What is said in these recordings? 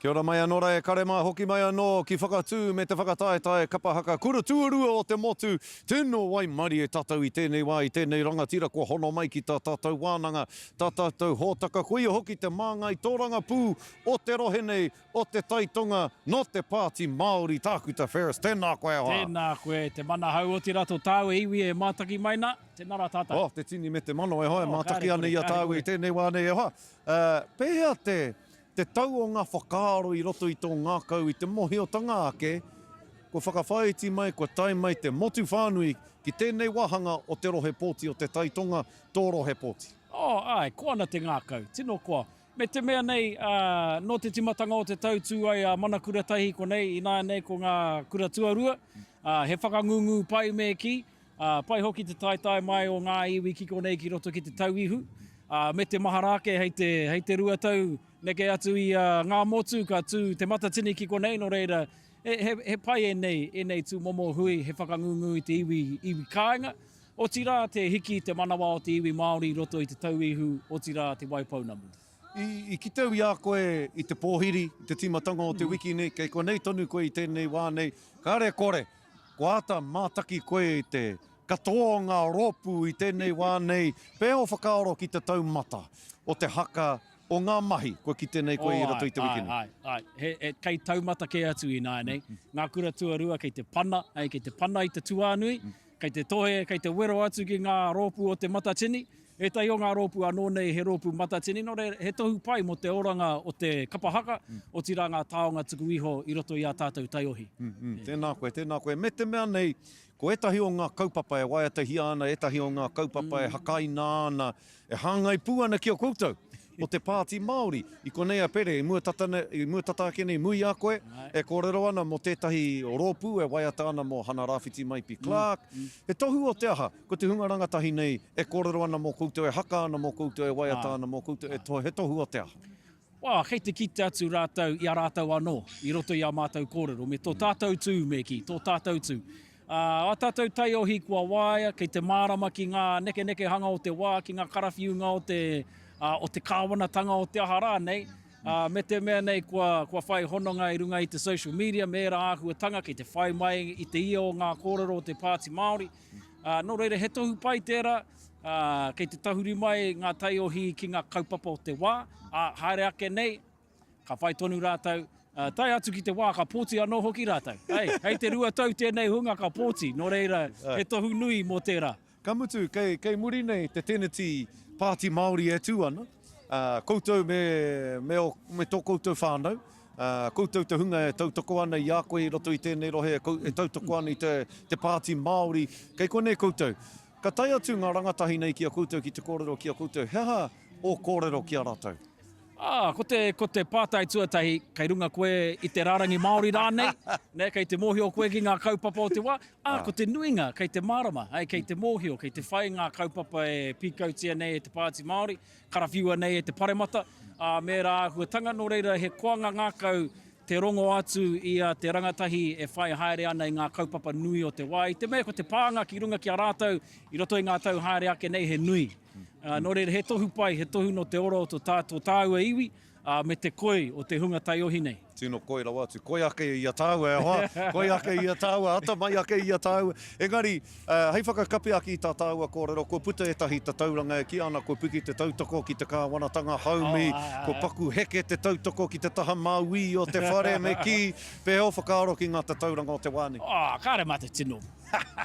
Kia ora mai anō rā e kare mā, hoki mai anō ki Whakatū me te whakataetae kapa haka kura tuarua o te motu. Tino waimarie tātou i tēnei wā, i tēnei rangatira kua hono mai ki tā tātou wānanga, tā tātou hōtaka, koia hoki te māngai tōrangapū o te rohe nei, o Te Tai Tonga, nō te Pāti Māori, Tākuta Ferris, tēnā koe e hoa. Tēnā koe, te manahau, otirā tō tāua iwi e mātaki mai nā, tēnā rā tātou. Oh, te tini me te mano e hoa, e mātaki ana i a tāua i tēnei wā nei e hoa. Pēhea te Te tau o ngā whakaaro i roto i tō ngākau i te mōhiotanga ake kua whakawhāiti mai, kua tae mai te motu whānui ki tēnei wāhanga o te rohe pōti o Te Tai Tonga, tō rohe pōti. Oh, āe, koa ana te ngākau, tino koa. Me te mea nei, ā, nō te tīmatanga o te tau tū ai a Mana Kura Tahi konei, ināianei ko ngā kura tuarua, ā, he whakangungu pai me kī, Ā, pai hoki te taetae mai o ngā iwi ki konei ki roto ki te tauihu, ā, me te mahara ake hei te, hei te 2 tau neke atu i a Ngāmotu ka tū Te Matatini ki konei, nō reira, he, he, he pai ēnei, ēnei tūmomo hui, he whakangungu i te iwi, iwi kāinga, otirā te hiki i te manawa o te iwi Māori i roto i te tauihu, otirā Te Waipounamu. I, i kite au i a koe i te pōhiri, i te tīmatanga o te wiki nei, kei konei tonu koe i tēnei wā nei, kāre kore, Kua āta mātaki koe i te katoa o ngā rōpū i tēnei wā nei, pēhea ō whakaaro ki te taumata o te haka o ngā mahi kua kite nei koe i roto i te wiki nei? Āe, āe, āe. He, he, kei taumata kē atu ināianei. Ngā kura tuarua kei te pana, āe, kei te pana i te tuānui, kei te tohe, kei te wero atu ki ngā rōpū o te Matatini. Ētahi o ngā rōpū anō nei he rōpū matatini, nō reira, he tohu pai mō te oranga o te kapa haka, otirā ngā taonga tuku iho i roto i ā tātou taiohi. Tēnā koe, tēnā koe. Me te mea nei, ko ētahi o ngā kaupapa e waiatahia ana, ētahi o ngā kaupapa e hakaina ana, e hāngai pū ana ki a koutou o te Pāti Māori. I konei a Pere, i mua tata, i mua tata ake nei, mui a koe, e kōrero ana mō tētahi rōpū e waiata ana mō Hana Rāwhiti Maipi Clark. He tohu o te aha? Ko te hunga rangatahi nei e kōrero ana mō koutou, e haka ana mō koutou, e waiata ana mō koutou, e he tohu o te aha? Wā, kei te kite atu rātou i a rātou anō, i roto i ā mātou kōrero, me tō tātou tū, me kī, tō tātou tū. Ā, ā tātou taiohi kua waia, kei te mārama ki ngā nekenekehanga o te wā, ki ngā karawhiunga o te, ā, o te kāwanatanga o te aha rānei, ā, me te mea nei kua, kua whai hononga i runga i te social media me ērā āhuatanga kei te whai mai i te ia o ngā kōrero o te Pāti Māori. Ā, nō reira, he tohu pai tērā, ā, kei te tahuri mai ngā taiohi ki ngā kaupapa o te wā, ā, haere ake nei, ka whai tonu rātou, ā, tae atu ki te wā ka pōti anō hoki rātou. Hei, hei te 2 tau tēnei hunga ka pōti, nō reira, he tohu nui mō tērā. Ka mutu, kei, kei muri nei te teneti Pāti Māori e tū ana, ā, koutou me, me, ō, me tō koutou whānau, ā, koutou te hunga e tautoko ana i a koe i roto i tēnei rohe, e, e tautoko ana i te, te Pāti Māori, kei konei koutou. Ka tae atu ngā rangatahi nei ki a koutou ki te kōrero ki a koutou, he aha ō kōrero ki a rātou? Ā, ko te, ko te pātai tuatahi, kei runga koe i te rārangi Māori rānei, nē, kei te mōhio koe ki ngā kaupapa o te wā, ā, ko te nuinga kei te mārama, ā, kei te mōhio, kei te whai ngā kaupapa e pīkautia nei e te Pāti Māori, karawhiua nei e te Paremata, ā, me ērā āhuatanga, nō reira he koanga ngākau te rongo atu i a te rangatahi e whai haere ana i ngā kaupapa nui o te wā, i te mea ko te pānga ki runga ki a rātou i roto i ngā tau haere ake nei he nui. Nō reira, he tohu pai, he tohu nō te ora o tō tāua iwi, ā, me te koi o te hunga taiohi nei. Tino koi rawa atu. Koi ake i a tāua e hoa, koi ake i a tāua, atamai ake i a tāua. Engari, hei whakakapi ake i tā tāua kōrero, kua puta ētahi tatauranga e kī ana kua piki te tautoko ki te kāwanatanga haumi, kua paku heke te tautoko ki te taha mauī o te whare, me kī, pēhea ō whakaaro ki ngā tatauranga o te wā nei? Oh, kāre mā te tino.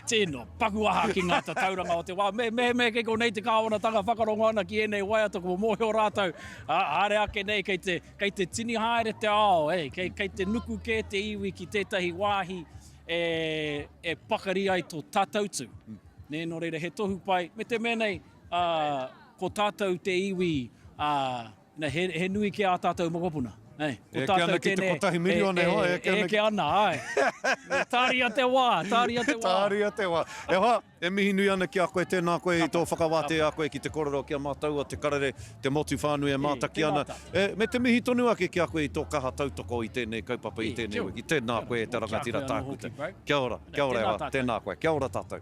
Tino, paku aha ki ngā tatauranga o te wā. Me, me, me kei konei te kāwanatanga whakarongo ana ki ēnei waiata kua mōhio rātou, ā, haere ake nei kei te, kei te tini haere te ao, e, kei, kei te nuku kē te iwi ki tētahi wāhi e, e pakari ai tō tātou tū. Nē, nō reira, he tohu pai, me te mea nei, ā, ko tātou te iwi, ā, Na, he, he nui ki ā tātou mokopuna. Nei, ko tātou tēnei. E eke ana ki te kotahi miriona e hoa, e eke ana. E eke ana, āe. Tāria te wā, tāria te wā. Tāria te wā. E hoa, e mihi nui ana ki a koe, tēnā koe i tō whakawātea a koe ki te korero ki a mātou o Te Karere, te motu whānui e mātaki ana. E, me te mihi tonu ake ki a koe i tō kaha tautoko i tēnei kaupapa i tēnei wiki. Tēnā koe e te rangatira tākuta. Kia ora, kia ora e hoa, tēnā koe. Kia ora tātou.